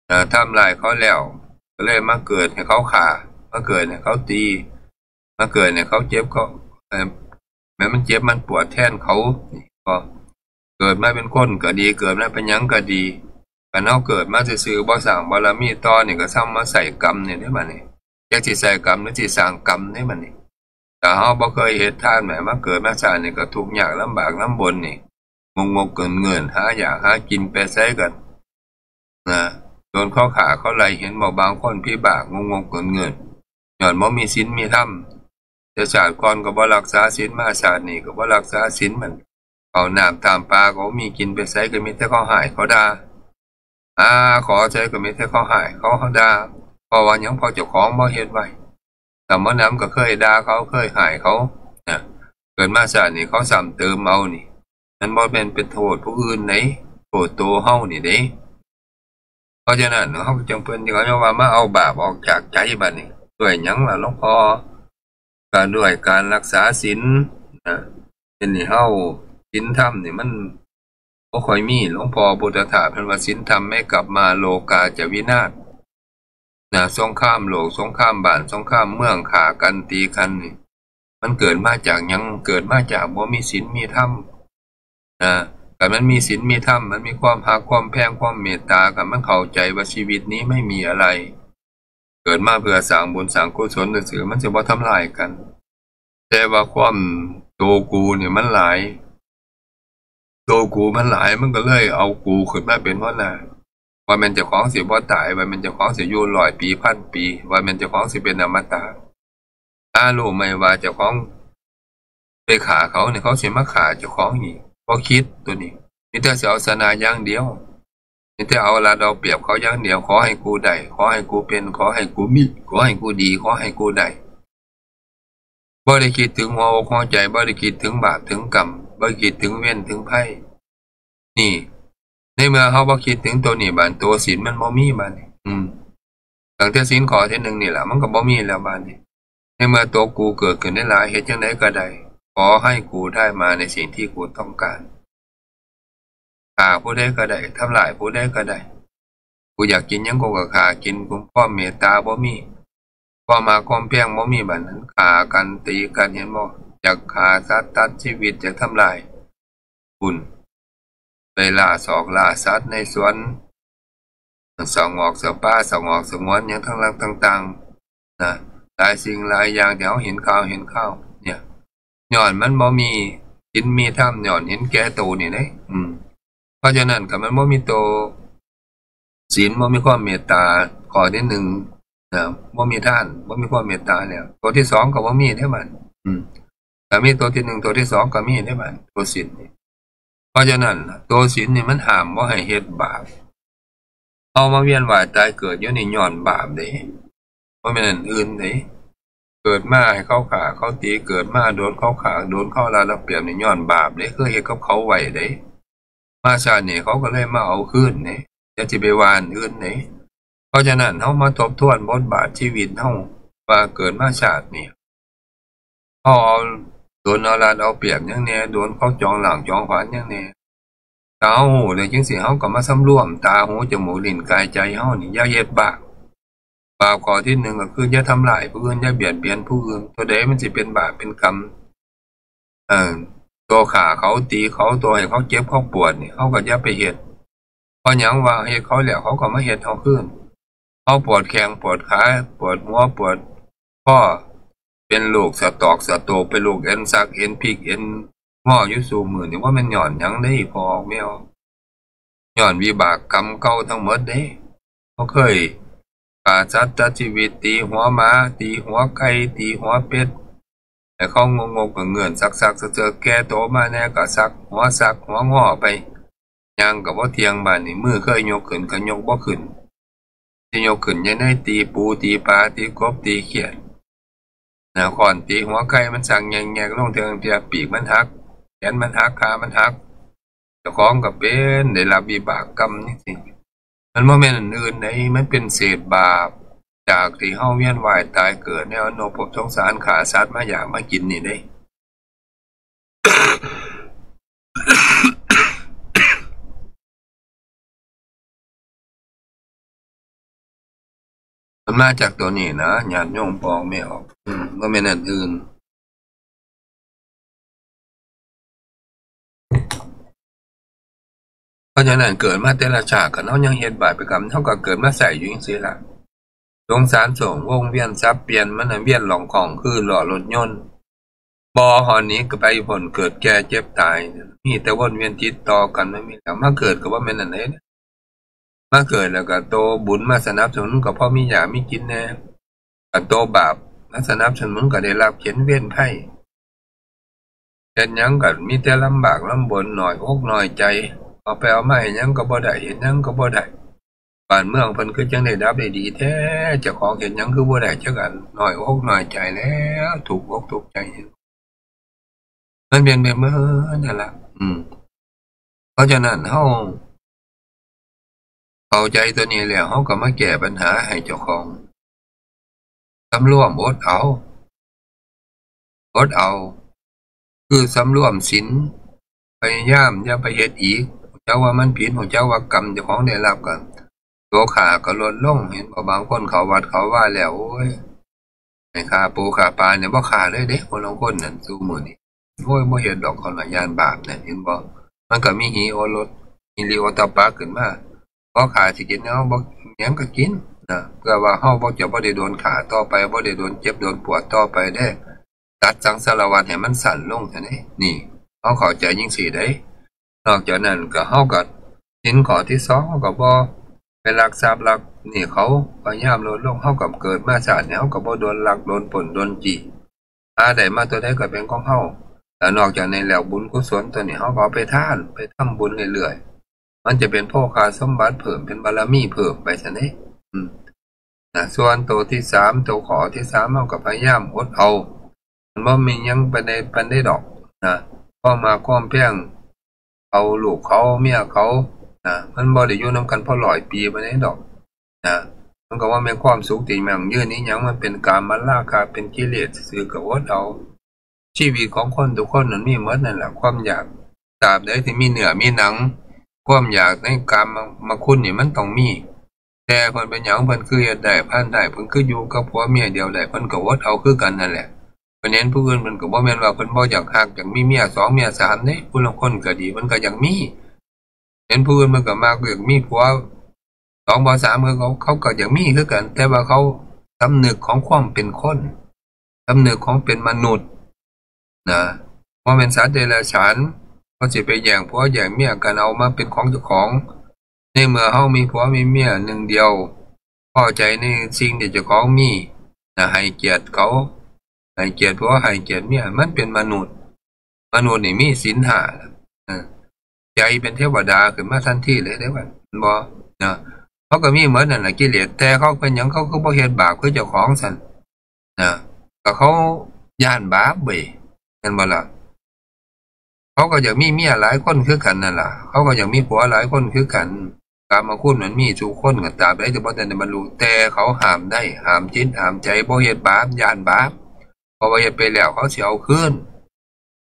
เอ่อ ทำร้ายเขาแล้ว ก็เลยมาเกิดให้เขาฆ่า มาเกิดให้เขาตี มาเกิดให้เขาเจ็บ เขา เอ่อ แม้มันเจ็บมันปวดแทนเขา นี่ก็เกิดมาเป็นคนก็ดี เกิดมาเป็นหยังก็ดี คันเฮาเกิดมาซื่อๆ บ่สร้างบารมีต่อนี่ก็ซ้ำมาใส่กรรมนี่เด้บัดนี้ จักสิใส่กรรมหรือสิสร้างกรรมเด้บัดนี้ ถ้าเฮาบ่เคยเฮ็ดทานแหม มาเกิดมาชาตินี่ก็ทุกข์ยากลำบากลำบนนี่ งกๆ เงินๆ หาอยากหากินไปไสก็ นะ โดนเขาฆ่าเขาไล่ เห็นบ่ บางคนพิบาก งกๆ เงินๆ ย้อนบ่มีศีลมีธรรม แต่ชาติก่อนก็บ่รักษาศีล มาชาตินี้ก็บ่รักษาศีล มันข้าวน้ำตามปลาก็บ่มี กินไปไสก็มีแต่เขาฮ้ายเขาด่า หาขอไสก็มีแต่เขาฮ้ายเขาด่า เพราะว่าหยัง เพราะเจ้าของบ่เฮ็ดไว้ กรรมนำก็เคยด่าเขา เคยฮ้ายเขา นะ เกิดมาชาตินี้เขาซ้ำเติมเอานี่ มันบ่แม่นเป็นโทษผู้อื่นเด้ โทษตัวเฮานี่เด้ เพราะฉะนั้นเฮาก็จั่ง เพิ่นเขาเรียกว่ามาเอาบาปออกจากใจบัดนี้ ด้วยหยังล่ะหลวงพ่อ ก็ด้วยการรักษาศีล นะ เป็นนี่เฮา ศีลธรรมนี่มันบ่ค่อยมี หลวงพ่อพุทธทาสเพิ่นว่า ศีลธรรมไม่กลับมา โลกาจะวินาศ นะ สงครามโลก สงครามบ้าน สงครามเมือง ฆ่ากันตีกันนี่ มันเกิดมาจากหยัง เกิดมาจากบ่มีศีลมีธรรม นะ คันมันมีศีลมีธรรม มันมีความฮักความแพงความเมตตา คันมันเข้าใจว่าชีวิตนี้ไม่มีอะไร เกิดมาเพื่อสร้างบุญสร้างกุศลซื่อๆ มันสิบ่ทำลายกัน แต่ว่าความโตกูนี่มันหลาย โตกูมันหลาย มันก็เลยเอากูขึ้นมาเป็นหัวหน้า ว่าแม่นเจ้าของสิบ่ตาย ว่าแม่นเจ้าของสิอยู่ร้อยปีพันปี ว่าแม่นเจ้าของสิเป็นอมตะ หารู้ไหมว่าเจ้าของไปฆ่าเขาเนี่ย เขาสิมาฆ่าเจ้าของอีก บ่คิดตัวนี้ มีแต่สิเอาชนะอย่างเดียว มีแต่เอารัดเอาเปรียบเขาอย่างเดียว ขอให้กูได้ ขอให้กูเป็น ขอให้กูมี ขอให้กูดี ขอให้กูได้ บ่ได้คิดถึงหัวอกหัวใจ บ่ได้คิดถึงบาปถึงกรรม บ่ได้คิดถึงเวรถึงภัย นี่ ในเมื่อเฮาบ่คิดถึงตัวนี้ บาดตัวศีลมันบ่มีบาดนี้ อืม ตั้งแต่ศีลข้อที่หนึ่งนี่ล่ะ มันก็บ่มีแล้วบาดนี้ ในเมื่อตัวกูเกิดขึ้นได้หลาย เฮ็ดจั่งใดก็ได้ ขอให้กูได้มาในสิ่งที่กูต้องการ ฆ่าผู้ใดก็ได้ ทำร้ายผู้ใดก็ได้ กูอยากกินหยังกูก็ฆ่ากิน กูความเมตตาบ่มี ความฮักความแพงบ่มี บัดนั้นฆ่ากันตีกัน เห็นบ่ อยากฆ่าสัตว์ตัดชีวิต อยากทำลาย บุญ ไปล่าซอกล่าสัตว์ในสวน สงวนสปาสงวนสงวนหยังทั้งหลายต่างๆ นะ หลายสิ่งหลายอย่างที่เฮาเห็นข่าวเห็นข่าว เนี่ย ย้อนมันบ่มีศีลมีธรรม ย้อนเห็นแก่โตนี่เด้ อืม เพราะฉะนั้น คันมันบ่มีโต ศีล บ่มีความเมตตา ข้อที่หนึ่ง นะ บ่มีทาน บ่มีความเมตตาแล้ว ตัวที่สองก็บ่มีเด้บัด อืม ก็มีตัวที่หนึ่ง ตัวที่สองก็มีเด้บัด ตัวศีลนี่ เพราะฉะนั้น ตัวศีลนี่มันห้ามบ่ให้เฮ็ดบาป เฮามาเวียนว่ายตายเกิดอยู่นี่ย้อนบาปเด้ บ่แม่นอันอื่นเด้ เกิดมาให้เขาฆ่าเขาตี เกิดมาโดนเขาฆ่า โดนเขาลัดเอาเปรียบนี่ย้อนบาปเด้ เคยเฮ็ดกับเขาไว้เด้ มาชาตินี้เขาก็เลยมาเอาคืนเด้ อย่าสิไปว่าอันอื่นเด้ เพราะฉะนั้น เฮามาทบทวนบทบาทชีวิตเฮา ว่าเกิดมาชาตินี้ เฮาเอา โดนเอาลัดเอาเปรียบหยังแหน่ โดนเขาจองล้างจองผลาญหยังแหน่ ถ้าเฮาฮู้แล้วจั่งซี้ เฮาก็มาสำรวมตา หู จมูก ลิ้น กาย ใจเฮานี่ อย่าเฮ็ดบาป บาปข้อที่หนึ่งก็คืออย่าทำร้ายผู้อื่น อย่าเบียดเบียนผู้อื่น ตัวใดมันสิเป็นบาปเป็นกรรม เออ ตัวฆ่าเขาตีเขา ตัวให้เขาเจ็บเขาปวดนี่ เฮาก็อย่าไปเฮ็ด เพราะหยัง ว่าเฮ็ดเขาแล้วเขาก็มาเฮ็ดเฮาคืน เฮาปวดแข้งปวดขา ปวดหัวปวดคอ เป็นโรคสะตอกสะโตก เป็นโรคเอ็นสักเอ็นพลิกเอ็นงออยู่ซุมื้อนี่ บ่แม่นย้อนหยังเด้ พ่อแม่ ย้อนวิบากกรรมเก่าทั้งหมดเด้ เฮาเคยฆ่าสัตว์ตัดชีวิต ตีหัวหมา ตีหัวไก่ ตีหัวเป็ด ให้เขางกๆ เงื้อนๆ สักๆ เซิกๆ แก่โตมาแหน่ก็สักหัวสักหัวงอไป ย่างก็บ่เที่ยง บาดนี้มือเคยยกขึ้นก็ยกบ่ขึ้น สิยกขึ้นจั่งใด ตีปูตีปลา ตีกบตีเขียด นะ ค้อนตีหัวไก่มันสักแงกๆ ลง เทื่อเทื่อปีกมันหัก แขนมันหัก ขามันหัก เจ้าของก็เป็น ได้รับวิบากกรรมจั่งซี้ มันบ่แม่นอันอื่นใด มันเป็นเศษบาป จากที่เฮาเวียนว่ายตายเกิดในอนภพสงสาร ฆ่าสัตว์มาอยากมากินนี่เด้ มันมาจากตัวนี้นะ ญาติโยม พ่อแม่ออก อืม บ่แม่นอันอื่น เพราะฉะนั้นเกิดมาแต่ละชาติ คันเฮายังเฮ็ดบาปเป็นกรรม เฮาก็เกิดมาใส่อยู่จั่งซี้ล่ะ สงสารโศก วงเวียนสับเปลี่ยน มันน่ะเวียนหล่องของคือล้อรถยนต์ บ่ฮอดหนีก็ไปพ้น เกิดแก่เจ็บตาย มีแต่วนเวียนติดต่อกัน มันมีแล้ว มาเกิดก็บ่แม่นอันใด มาเกิดแล้วก็โตบุญมาสนับสนุนก็พอมีอยากมีกินแหน่ ก็โตบาปมาสนับสนุนก็ได้รับเข็ญเวรภัย เฮ็ดหยังก็มีแต่ลำบากลำบน น้อยอกน้อยใจ เอาไปเอามาเฮ็ดหยังก็บ่ได้ เฮ็ดหยังก็บ่ได้ บ้านเมืองเพิ่นคือจั่งได้ดับได้ดีแท้ เจ้าของเฮ็ดหยังคือบ่ได้จักอัน น้อยอกน้อยใจแล้ว ทุกข์อกทุกข์ใจ มันเป็นแบบนั้นนั่นล่ะ อืม เพราะฉะนั้นเฮาเข้าใจตัวนี้แล้ว เฮาก็มาแก้ปัญหาให้เจ้าของ สำรวม อดเอา อดเอา คือสำรวมศีล พยายามอย่าไปเฮ็ดอีก ฮู้จักว่ามันผิด ฮู้จักว่ากรรมเจ้าของได้รับก็ ตัวฆ่าก็ลดลง เห็นบ่ บางคนเข้าวัดเข้าวาแล้ว โอ้ย ให้ฆ่าปูฆ่าปลาเนี่ย บ่ฆ่าเลยเด้ คนลางคนนั่น ซุมื้อนี้ โอ้ย บ่เฮ็ดดอก เขาน่ะย้านบาปน่ะ เห็นบ่ มันก็มีหิริโอต หิริโอตตัปปะขึ้นมา พอฆ่าสิกิน เฮาบ่หยังก็กินนะ เพื่อว่าเฮาบ่ จะบ่ได้โดนฆ่าต่อไป บ่ได้โดนเจ็บโดนปวดต่อไปเด้ ตัดสังสารวัฏให้มันสั้นลงซะเด้ นี่ เฮาเข้าใจจั่งซี้เด้ นอกจากนั้นก็ เฮาก็ ศีลข้อที่สอง เฮาก็บ่ไปลักทรัพย์ลักหนี้เขา พยายามลดลง เฮาก็เกิดมาชาตินี้ เฮาก็บ่โดนลักโดนปล้นโดนจี้ หาได้มาตัวใดก็เป็นของเฮา แล้วนอกจากนี้แล้วบุญกุศลตัวนี้ เฮาก็เอาไปทาน ไปทำบุญเรื่อยๆ มันจะเป็นโภคาสมบัติเพิ่ม เป็นบารมีเพิ่มไปซะเด้ อืม นะ ส่วนตัวที่สาม ตัวข้อที่สาม เฮาก็พยายามอดเอา มันบ่มีหยังปานใด ปานใดดอกนะ ความฮักความแพง เอาลูกเขาเมียเขานะ มันบ่ได้อยู่นำกันพอร้อยปีปานใดดอกนะ มันก็ว่าแม่นความสุขที่ยั่งยืนอีหยัง มันเป็นกามราคะ เป็นกิเลสซื่อๆ ก็อดเอา ชีวิตของคนทุกคนมันมีหมดนั่นแหละ ความอยาก ตราบใดที่มีเนื้อมีหนัง ความอยากในกามคุณนี่มันต้องมี แต่เพิ่นเป็นหยังเพิ่นคือเฮ็ดได้ ผ่านได้ เพิ่นคืออยู่กับผัวเมียเดียวได้ เพิ่นก็อดเอาคือกันนั่นแหละ เพิ่นเห็นผู้อื่นเพิ่นก็บ่แม่นว่าเพิ่นบ่อยากฮัก อยากมีเมียสองเมียสามเด้ ผู้ลางคนก็ดี เพิ่นก็อยากมี เห็นผู้อื่นมันก็มักอยากมีผัวสองผัวสาม คือเขา เขาก็อยากมีคือกัน แต่ว่าเขาสำนึกของความเป็นคน สำนึกของเป็นมนุษย์นะ บ่แม่นสัตว์เดรัจฉาน เขาสิไปแย่งผัวแย่งเมียกันเอามาเป็นของเจ้าของ ในเมื่อเฮามีผัวมีเมียหนึ่งเดียว พอใจในสิ่งที่เจ้าของมีนะ ให้เกียรติเขา ให้เกียรติผัว ให้เกียรติเมีย มันเป็นมนุษย์ มนุษย์นี่มีศีลห้า เออ ใจเป็นเทวดาขึ้นมาทันทีเลยเด้ว่าบ่นะ เขาก็มีหมดนั่นแหละกิเลส แต่เขาเป็นหยังเขาคือบ่เฮ็ดบาปคือเจ้าของซั่นนะ ก็เขาย้านบาปเว้ย แม่นบ่ล่ะ เขาก็อยากมีเมียหลายคนคือกันนั่นล่ะ เขาก็อยากมีผัวหลายคนคือกัน กามคุณมันมีทุกคนก็ตราบใดที่บ่ทันได้บรรลุ แต่เขาห้ามได้ ห้ามจิตห้ามใจ บ่เฮ็ดบาป ย้านบาป เพราะว่าเฮ็ดไปแล้วเขาสิเอาคืน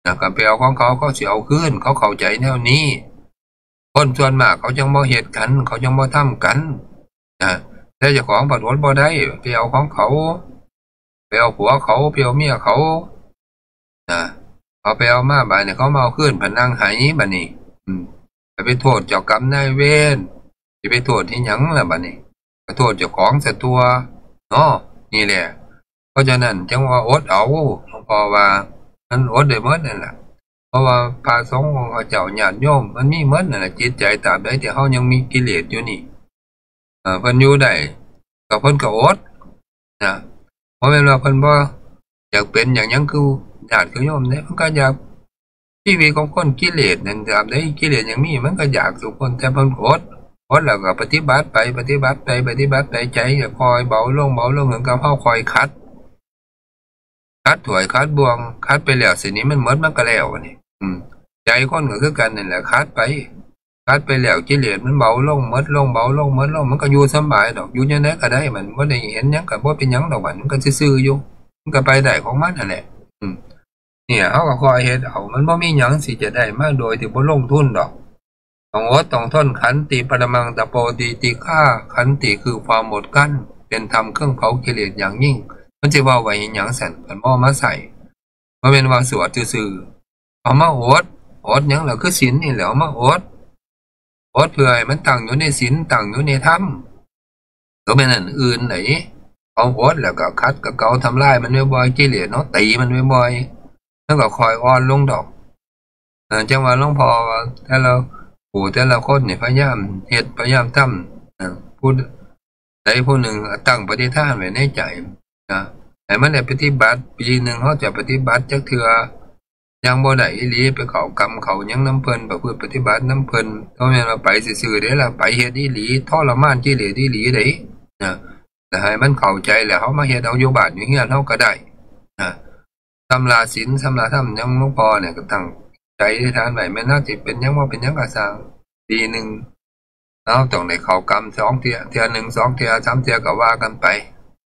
นะ คันไปเอาของเขา เขาสิเอาคืน เขาเข้าใจแนวนี้ คนส่วนมากเขาจั่งบ่เฮ็ดกัน เขาจั่งบ่ทำกันนะ แต่เจ้าของบัดอดบ่ได้ ไปเอาของเขา ไปเอาผัวเขา ไปเอาเมียเขานะ เอาไปเอามา บาดนี้เขามาเอาคืน พะนังไห้ บาดนี้ อืม จะไปโทษเจ้ากรรมนายเวร สิไปโทษที่หยังล่ะบาดนี้ ก็โทษเจ้าของซะตั่วเนาะ นี่แหละ เพราะฉะนั้นจั่งว่าอดเอา หลวงพ่อว่า มันอดได้หมดนั่นแหละ เพราะว่าพระสงฆ์ของเขาเจ้าญาติโยม มันมีหมดนั่นแหละ จิตใจตราบใดที่เฮายังมีกิเลสอยู่นี่ เอ่อ เพิ่นอยู่ได้ ก็เพิ่นก็อดนะ เพราะแม่นว่าเพิ่นบ่อยากเป็นอย่างหยังคือญาติคือโยมเด้ เพิ่นก็อยาก ชีวิตของคนกิเลสนั่น ตราบใดกิเลสยังมี มันก็อยากสู่คน แต่เพิ่นก็อด อดแล้วก็ปฏิบัติไป ปฏิบัติไป ปฏิบัติไป ใจก็ค่อยเบาลง เบาลง เหมือนกับเฮาค่อยขัด ขัดถ้วยขัดบ่วง ขัดไปแล้วสินี้มันหมดมันก็แล้วนี่ อืม ใจคนก็คือกันนั่นแหละ ขัดไป ขัดไปแล้วกิเลสมันเบาลง หมดลง เบาลง หมดลง มันก็อยู่สำบายดอก อยู่จั่งใดก็ได้ มันบ่ได้เห็นหยังก็บ่เป็นหยังดอก มัน มันก็ซื่อๆอยู่ มันก็ไปได้ของมันนั่นแหละ อืม เนี่ย เฮาก็ค่อยเฮ็ดเอา มันบ่มีหยังสิจะได้มาโดยที่บ่ลงทุนดอก ต้องอดต้องทน ขันติปรมังตะโป ตีติฆา ขันติคือความอดกลั้น เป็นธรรมเครื่องเผากิเลสอย่างยิ่ง มันสิเว้าไว้หยังซั่น คันบ่เอามาใช้ บ่แม่นว่าสวดซื่อๆ เอามาอด อดหยังล่ะ คือศีลนี่แหละ เอามาอด อดเพื่อให้มันตั้งอยู่ในศีล ตั้งอยู่ในธรรม ก็แม่นอันอื่นไหน เอาอดแล้วก็ขัดกับเกลาทำลายมันบ่อยๆ กิเลสเนาะ ตีมันบ่อยๆ มันก็ค่อยอ่อนลงดอก เออ จั่งว่าหลวงพ่อว่าแต่ละผู้แต่ละคนนี่พยายามเฮ็ด พยายามทำ เออ ผู้ใดผู้หนึ่งตั้งปฏิฐานไว้ในใจนะ ให้มันได้ปฏิบัติ ปีหนึ่งเฮาจะปฏิบัติจักเทื่อ ยังบ่ได้อีหลี ไปเข้ากรรมเข้าหยังนำเพิ่น ประพฤติปฏิบัตินำเพิ่น บ่แม่นว่าไปซื่อๆเด้ล่ะ ไปเฮ็ดอีหลี ทรมานกิเลสอีหลีเด้นะ แต่ให้มันเข้าใจแล้ว เฮามาเฮ็ดเอาอยู่บ้านอยู่เฮือนเฮาก็ได้นะ สำราญศีล สำราญธรรม อย่างหลวงพ่อเนี่ยก็ตั้งใจอธิษฐานไว้ แม่นเฮาสิเป็นหยังบ่เป็นหยังก็ซ่าง ปีหนึ่ง เฮาต้องได้เข้ากรรมสองเทื่อ เทื่อหนึ่ง สองเทื่อ สามเทื่อก็ว่ากันไป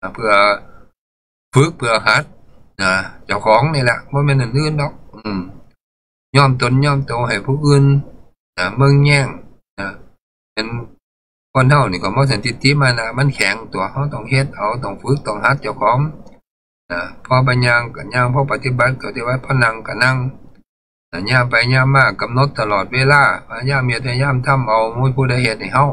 นะ เพื่อฝึก เพื่อหัดนะ เจ้าของนี่แหละ บ่แม่นอันอื่นดอก อืม ยอมตนยอมโตให้ผู้อื่นนะ เบิ่งแยงนะ เป็นคนเฮานี่ก็บ่สันทิฏฐิมานะ มันแข็งตัว เฮาต้องเฮ็ดเอา ต้องฝึก ต้องหัดเจ้าของนะ พอไปย่างก็ย่าง พอปฏิบัติก็ปฏิบัติ พอนั่งก็นั่งนะ ย่างไปย่างมากำหนดตลอดเวลา พยายามเฮ็ด พยายามทำเอา บ่มีผู้ใดเฮ็ดให้เฮา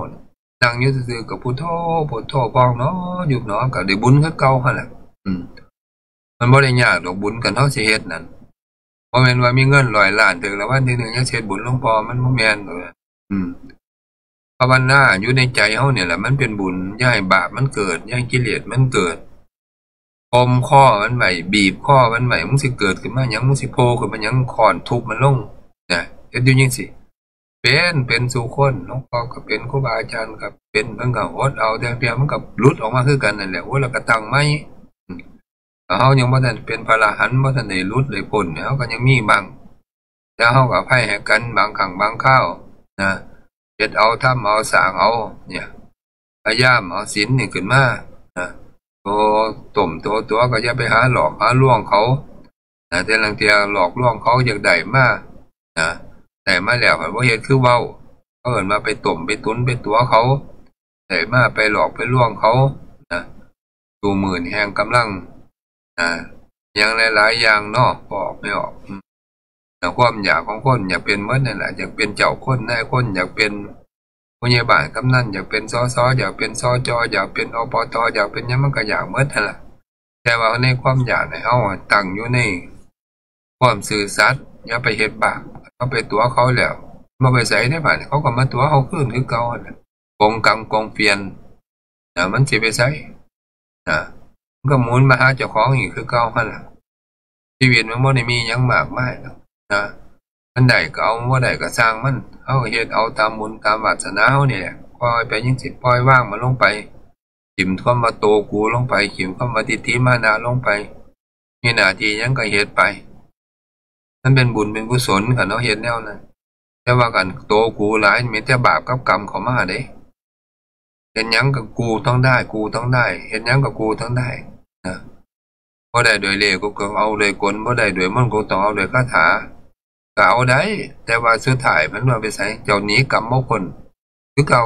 นั่งอยู่ซื่อๆก็พุทโธ พุทโธ พองหนอ ยุบหนอ ก็ได้บุญคือเก่าหั่นแหละ อืม มันบ่ได้ยากดอกบุญ คันเฮาสิเฮ็ดนั่น บ่แม่นว่ามีเงินร้อยล้าน ถูกรางวัลที่หนึ่ง ยังสิเฮ็ดบุญหลวงพ่อ มันบ่แม่นดอก อืม ภาวนาอยู่ในใจเฮาเนี่ยแหละ มันเป็นบุญ อย่าให้บาปมันเกิด อย่าให้กิเลสมันเกิด กมคอมันไว้ บีบคอมันไว้ มึงสิเกิดขึ้นมาหยัง มึงสิโผล่ขึ้นมาหยัง ค้อนทุบมันลงนะ เฮ็ดอยู่จั่งซี้ เป็น เป็นสู่คน หลวงพ่อก็เป็น ครูบาอาจารย์ก็เป็น เพิ่นก็อดเอา แต่เพียงมันก็หลุดออกมาคือกันนั่นแหละ โอ้ย แล้วก็ตั้งใหม่ อืม เฮายังบ่ทันเป็นพระอรหันต์ บ่ทันได้หลุดได้พ้น เฮาก็ยังมีบ้าง แต่เฮาก็อภัยให้กันบางครั้งบางคราวนะ เฮ็ดเอา ทำเอา สร้างเอา เนี่ย พยายามเอาศีลนี่ขึ้นมานะ โตต้มโตตั๋วก็อย่าไปหาหลอกหาลวงเขานะ แต่ลางเทื่อหลอกลวงเขาอยากได้มานะ ได้มาแล้วบ่เฮ็ดคือเว้า เขาเอิ้นว่าไปต้มไปตุ๋นไปตั๋วเขา ได้มาไปหลอกไปลวงเขานะ ซุมื้อนี้แฮ่งกำลังนะ อย่างหลายๆอย่างเนาะ ก็ออกไม่ออก อืม แต่ความอยากของคนอยากเป็นหมดนั่นแหละ อยากเป็นเจ้าคนนายคน อยากเป็นผู้ใหญ่บ้านกำนัน อยากเป็น สส อยากเป็น สจ อยากเป็น อปต อยากเป็นหยัง มันก็อยากหมดนั่นแหละ แต่ว่าในความอยากเนี่ย เฮาตั้งอยู่ในความซื่อสัตย์ อย่าไปเฮ็ดบาป เฮาไปตั๋วเขาแล้ว บ่ไปไสได้บาดนี้ เขาก็มาตั๋วเฮาคืนคือเก่าหั่นน่ะ กงกังกงเปลี่ยน นะ มันสิไปไส นะ มันก็หมุนมาหาเจ้าของอีกคือเก่าหั่นล่ะ ชีวิตมันบ่ได้มีหยังมากมายดอกนะ มันได้ก็เอา บ่ได้ก็ซ่างมัน เฮาก็เฮ็ดเอาตามบุญตามวาสนาเฮานี่แหละ ปล่อยไปจั่งซี้ ปล่อยวางมันลงไป ถิ่มคำว่าโตกูลงไป ถิ่มคำว่าทิฏฐิมานะลงไป มีหน้าที่หยังก็เฮ็ดไป มันเป็นบุญเป็นกุศลคันเฮาเฮ็ดแนวนั้น แต่ว่าคันโตกูหลาย มีแต่บาปกับกรรมเข้ามาเด้ เฮ็ดหยังก็กูต้องได้ กูต้องได้ เฮ็ดหยังก็กูต้องได้ นะ บ่ได้ด้วยเลขก็ต้องเอาด้วยกล บ่ได้ด้วยมนต์ก็ต้องเอาด้วยคาถา ก็เอาได้ แต่ว่าสุดท้ายมันว่าไปไส เจ้าหนีกรรมบ่พ้น คือเก่า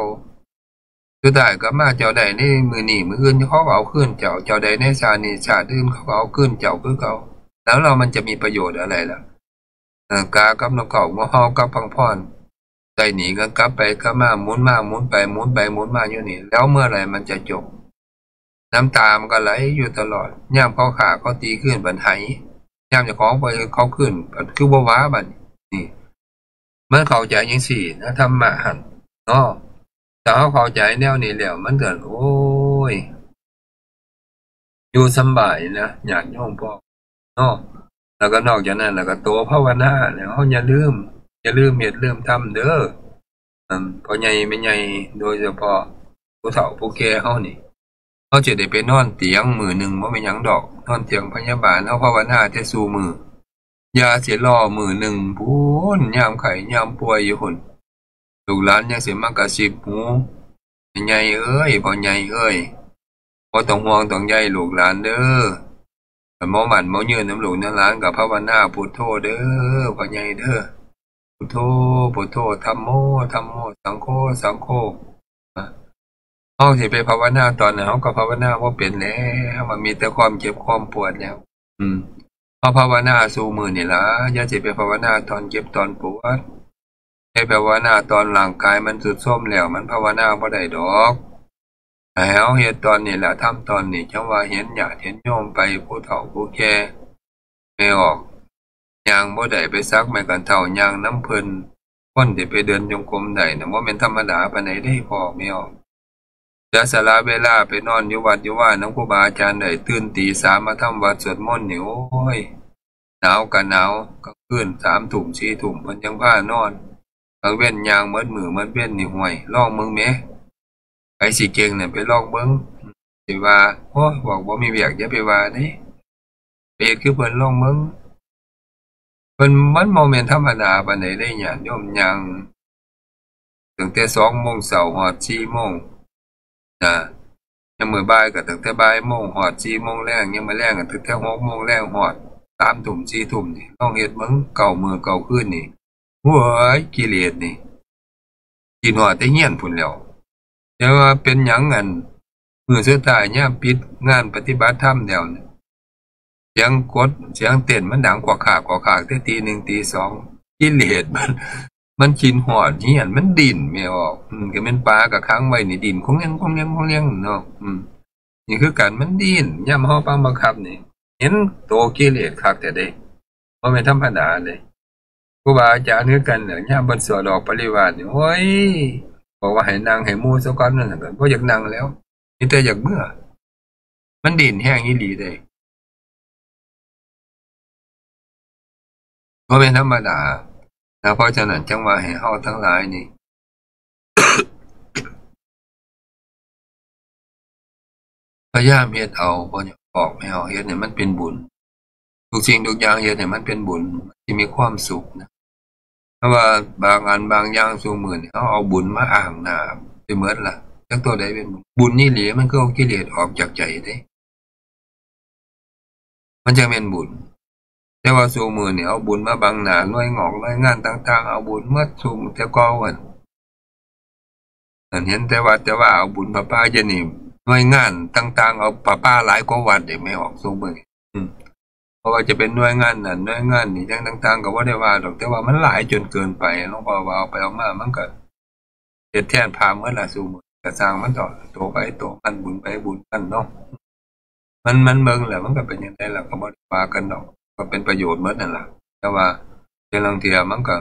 สุดท้ายกลับมาเจ้าได้ในมื้อนี้ มื้ออื่นเขาก็เอาคืนเจ้า เจ้าได้ในชาตินี้ ชาติอื่นเขาก็เอาคืนเจ้าคือเก่า แล้วเรามันจะมีประโยชน์อะไรล่ะ เออ กากับนกเขา งอเฮากับพังพร ได้หนีกันกลับไปกลับมา หมุนมาหมุนไป หมุนไปหมุนมาอยู่นี่ แล้วเมื่อไหร่มันจะจบ น้ำตามันก็ไหลอยู่ตลอด ยามเขาฆ่าเขาตีคืนบัดไห้ ยามเจ้าของไปเขาคืนบัดคือบ่ว่าบัดนี้ มันเข้าใจจั่งซี้นะ ธรรมะหั่นเนาะ ถ้าเฮาเข้าใจแนวนี้แล้ว มันก็ โอ้ย อยู่สำบายนะ ญาติโยมพ่อ เนาะ แล้วก็นอกจากนั้น แล้วก็โตภาวนา แล้วเฮาอย่าลืม อย่าลืมเฮ็ดลืมทำเด้อ อืม พ่อใหญ่แม่ใหญ่ โดยเฉพาะผู้เฒ่าผู้แก่เฮานี่ เฮาสิได้ไปนอนเตียงมื้อหนึ่งบ่แม่นหยังดอก นอนเตียงพยาบาล เฮาภาวนาแต่ซุมื้อ อย่าสิรอมื้อหนึ่งพู้น ยามไข้ยามป่วยอยู่พู้น ลูกหลานยังสิมากระซิบหู แม่ใหญ่เอ้ย พ่อใหญ่เอ้ย บ่ต้องห่วงต้องใยลูกหลานเด้อ คันบ่มั่นบ่ยืนนำลูกนำหลานก็ภาวนาพุทโธเด้อ พ่อใหญ่เด้อ พุทโธ พุทโธ ธัมโม ธัมโม สังโฆ สังโฆ เฮาสิไปภาวนาตอนไหน เฮาก็ภาวนาบ่เป็นแล้ว มันมีแต่ความเจ็บความปวดแล้ว อืม เฮาภาวนาซุมื้อนี่ล่ะ อย่าสิไปภาวนาตอนเจ็บตอนปวด ให้ภาวนาตอนร่างกายมันทรุดโทรมแล้ว มันภาวนาบ่ได้ดอก ให้เฮาเฮ็ดตอนนี้ล่ะ ทำตอนนี้ จั่งว่าเห็นญาติเห็นโยมไป ผู้เฒ่าผู้แก่ แม่ออก ย่างบ่ได้ ไปสักไม้กระเฒ่า ย่างนำเพิ่น คนที่ไปเดินจงกรมได้น่ะ บ่แม่นธรรมดาปานใดเด้พ่อแม่ออก เสียสละเวลาไปนอนอยู่วัดอยู่วานำครูบาอาจารย์ได้ ตื่นตีสามมาทำวัดสวดมนต์นี่ โอ้ย หนาวก็หนาว กลางคืนสามทุ่มสี่ทุ่มเพิ่นจั่งพานอน กลางเว็นย่างหมดมื้อหมดเว็นนี่ ห่วย ลองเบิ่งแหม ไผสิเก่งน่ะไปลองเบิ่ง สิว่า โอ้ย พวกบ่มีเวียก อย่าไปว่าเด้ ไปเฮ็ดคือเพิ่นลองเบิ่ง เพิ่น มันบ่แม่นธรรมดาปานใดเด้ ญาติโยม ย่างตั้งแต่สองโมงเช้าฮอดสี่โมงนะ ยามมื้อบ่ายก็ตั้งแต่บ่ายโมงฮอดสี่โมงแลง ยามมื้อแลงก็ตั้งแต่หกโมงแลงฮอดสามทุ่มสี่ทุ่มนี่ ลองเฮ็ดเบิ่ง เก้ามื้อเก้าคืนนี่ โอ้ย กิเลสนี่ คิดฮอดแต่เฮือนพู้นแหล้ว แต่ว่าเป็นหยัง อัน มื้อสุดท้ายยามปิดงานปฏิบัติธรรมแล้วนี่ เสียงกลอง เสียงเต้นมันดังกวากคากกวากคากแต่ตีหนึ่งตีสอง กิเลสมัน มันคิดฮอดเฮือน มันดิ้นแม่ออก อืม ก็แม่นปลาก็ขังไว้นี่ ดิ้นคงแงงคงแงงคงแงงเนาะ อืม นี่คือกัน มันดิ้น ยามเฮาปาบังคับนี่ เห็นโตกิเลสคักแท้เด้ บ่แม่นธรรมดาเด้ ครูบาอาจารย์คือกันน่ะ ยามเพิ่นสวดออกปริวาสนี่ โอ้ย บอกว่าให้นั่งให้หมู่ซะก่อนนั่นน่ะ ก็บ่อยากนั่งแล้ว มีแต่อยากเมือ มันดิ้นแฮงอีหลีเด้ บ่แม่นธรรมดานะ เพราะฉะนั้นจั่งว่าให้เฮาทั้งหลายนี่ พยายามเฮ็ดเอา บ่อยากบอกให้เฮาเฮ็ดให้มันเป็นบุญ ทุกสิ่งทุกอย่างเฮ็ดให้มันเป็นบุญ มันสิมีความสุขนะ เพราะว่าบางอันบางอย่างซุมื้อนี่ เฮาเอาบุญมาอ้างหน้าไปหมดละ จักตัวใดเป็นบุญ บุญอีหลีมันคือเอากิเลสออกจากใจเด้ มันจั่งแม่นบุญ แต่ว่าซุมื้อนี่เอาบุญมาบังหน้า หน่วยงอกหน่วยงานต่างๆ เอาบุญหมดซุมื้อ แต่ก่อน อันเห็นแต่วัดแต่ว่าเอาบุญพระป่า เดี๋ยวนี้หน่วยงานต่างๆ เอาพระป่าหลายกว่าวัดเด้ แม่ออกซุมื้อนี่ อืม เพราะว่าจะเป็นหน่วยงานนั้นหน่วยงานนี้อย่างต่างๆก็บ่ได้ว่าดอก แต่ว่ามันหลายจนเกินไป หลวงพ่อว่าเอาไปเอามามันก็เฮ็ดแทนพระหมดละ ซุมื้อก็ซ่างมันเถาะ โตไผโตมัน บุญไผบุญมันเนาะ มัน มันเบิ่งแล้วมันก็เป็นจั่งใด๋ล่ะ ก็บ่ได้ว่ากันดอก ก็เป็นประโยชน์หมดนั่นล่ะ แต่ว่าแต่ลางเทื่อมันก็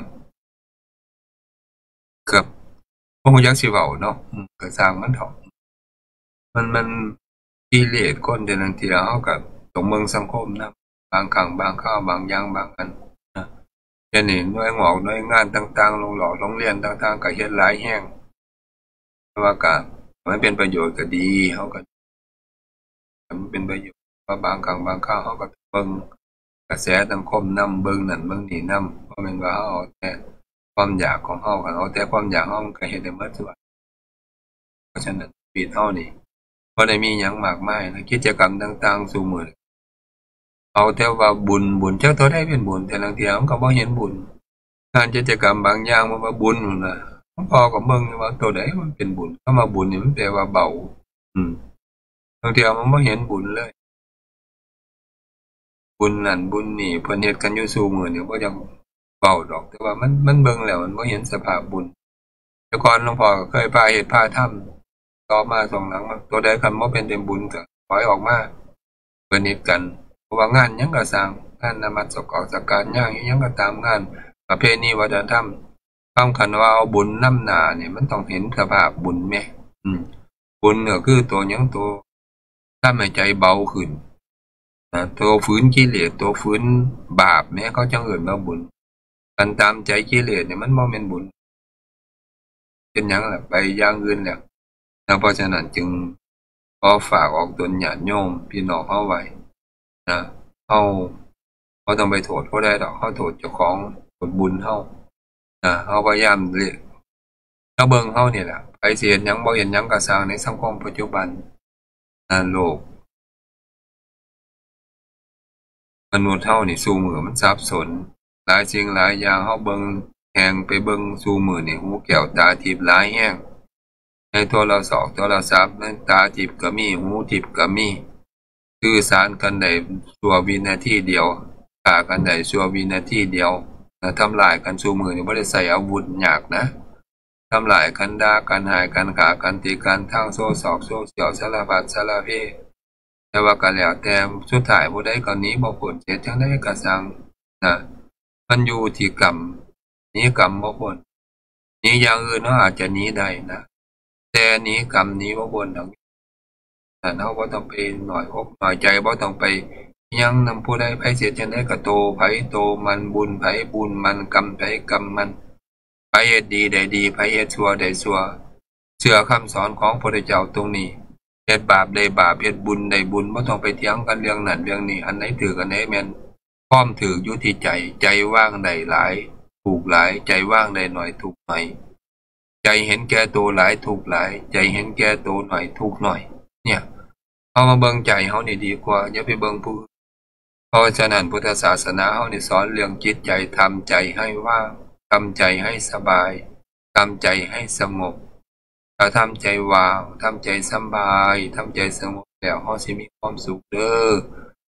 ครับ บ่ฮู้จักสิเว้าเนาะ อืม ก็ซ่างมันเถาะ มัน มัน กิเลสคนแต่ลางเทื่อเฮาก็ต้องเบิ่งสังคมนำ บางครั้งบางคราว บางอย่างบางอันนะ เดี๋ยวนี้หน่วยงอกหน่วยงานต่างๆ โรงหลอกโรงเรียนต่างๆ ก็เฮ็ดหลายแฮง แต่ว่าก็ มันเป็นประโยชน์ก็ดี เฮาก็ มันเป็นประโยชน์ ว่าบางครั้งบางคราวเฮาก็เบิ่งกระแสสังคมนำ เบิ่งนั่นเบิ่งนี่นำ บ่แม่นว่าเฮาเอาแต่ความอยากของเฮา คันเอาแต่ความอยากเฮา มันก็เฮ็ดได้หมดซุอัน เพราะฉะนั้นชีวิตเฮานี่บ่ได้มีหยังมากมายนะ กิจกรรมต่างๆ ซุมื้อ เอาแต่ว่าบุญ บุญ จักเท่าใดเป็นบุญ แต่ลางเทื่อมันก็บ่เห็นบุญ งานกิจกรรมบางอย่างมันว่าบุญนั่นน่ะ หลวงพ่อก็เบิ่งอยู่ว่าตัวใดมันเป็นบุญ คำว่าบุญนี่มันแปลว่าเบา อืม ลางเทื่อมันบ่เห็นบุญเลย บุญนั่นบุญนี่ เพิ่นเฮ็ดกันอยู่ซุมื้อนี่ บ่อยากเว้าดอก แต่ว่ามัน มันเบิ่งแล้วมันบ่เห็นสภาพบุญ แต่ก่อนหลวงพ่อก็เคยพาเฮ็ดพาทำ ต่อมาช่วงหลังมา ตัวใดคันบ่เป็นเป็นบุญก็ถอยออกมา เพิ่นเฮ็ดกัน เพราะว่างานหยังก็ซ่าง งานนมัสการ งานอิหยังก็ตาม งานประเพณีวัฒนธรรม คำคันว่าเอาบุญนำหน้านี่ มันต้องเห็นสภาพบุญแหม อืม บุญก็คือตัวหยัง ตัวทำให้ใจเบาขึ้นนะ ตัวฝืนกิเลส ตัวฝืนบาปแหม เขาจั่งเอิ้นว่าบุญ คันตามใจกิเลสนี่มันบ่แม่นบุญ เป็นหยังล่ะ ไปอย่างอื่นแล้วนะ เพราะฉะนั้นจึงขอฝากออกตนญาติโยมพี่น้องเฮาไว้นะ เฮาบ่ต้องไปโทษผู้ใดดอก เฮาโทษเจ้าของ โทษบุญเฮานะ เฮาพยายามเลือก ถ้าเบิ่งเฮานี่แหละ ไผสิเฮ็ดหยังบ่เฮ็ดหยังก็ซ่าง ในสังคมปัจจุบันนะ โลก มนุษย์เฮานี่ซุมื้อมันสับสน หลายสิ่งหลายอย่าง เฮาเบิ่งแฮ่งไปเบิ่งซุมื้อนี่ หูแก้วตาทิพย์หลายแฮง ในโทรศอกโทรศัพท์ ในตาทิพย์ก็มี หูทิพย์ก็มี สื่อสารกันได้ชั่ววินาทีเดียว ฆ่ากันได้ชั่ววินาทีเดียวนะ ทำร้ายกันซุมื้อนี่บ่ได้ใช้อาวุธยากนะ ทำร้ายกัน ด่ากัน ฮ้ายกัน ฆ่ากัน ตีกัน ทางโซ ซอกโซเชียล สารพัดสารเพ แต่ว่าก็แล้วแต่ สุดท้ายผู้ใดก็หนีบ่พ้น เฮ็ดจั่งใดก็ซ่างนะ มันอยู่ที่กรรม หนีกรรมบ่พ้น หนีอย่างอื่นเฮาอาจจะหนีได้นะ แต่หนีกรรมหนีบ่พ้นดอก นั่นเฮาบ่ต้องไปน้อยอกน้อยใจ บ่ต้องไปหยังนำผู้ใด ไผสิเฮ็ดจั่งใดก็โตไผโตมัน บุญไผบุญมัน กรรมไผกรรมมัน ไผเฮ็ดดีได้ดี ไผเฮ็ดชั่วได้ชั่ว เชื่อคำสอนของพระพุทธเจ้าตรงนี้ เฮ็ดบาปได้บาป เฮ็ดบุญได้บุญ บ่ต้องไปเถียงกันเรื่องนั้นเรื่องนี้ อันไหนถูกอันไหนแม่น ความถูกอยู่ที่ใจ ใจวางได้หลาย ถูกหลาย ใจวางได้น้อย ถูกน้อย ใจเห็นแก่ตัวหลาย ถูกหลาย ใจเห็นแก่ตัวน้อย ถูกน้อย เนี่ย เอามาเบิ่งใจเฮานี่ดีกว่า อย่าไปเบิ่งผู้อื่น เพราะฉะนั้นพุทธศาสนาเฮานี่สอนเรื่องจิตใจ ทำใจให้ว่าง ทำใจให้สบาย ทำใจให้สงบ ถ้าทำใจว่าง ทำใจสบาย ทำใจสงบแล้ว เฮาสิมีความสุขเด้อ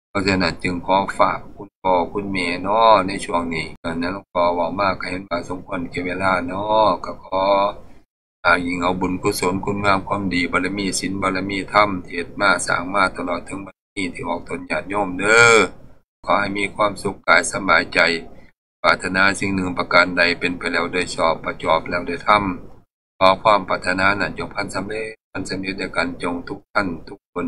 เพราะฉะนั้นจึงขอฝากคุณพ่อคุณแม่เนาะ ในช่วงนี้ เอ่อ นะ หลวงพ่อเว้ามาก็เห็นว่าสมควรแก่เวลาเนาะ ก็ขออ้างอิงเอาบุญกุศลคุณงามความดี บารมีศีลบารมีธรรมที่เฮ็ดมาสร้างมาตลอดถึงบัดนี้ที่ออกตนญาติโยมเด้อ ขอให้มีความสุขกายสบายใจ ปรารถนาสิ่งหนึ่งประการใดเป็นไปแล้วโดยชอบ ประจอบแล้วโดยธรรม ขอความปรารถนานั้นจงพันสำเร็จ พันสำเร็จด้วยกันจงทุกท่านทุกคน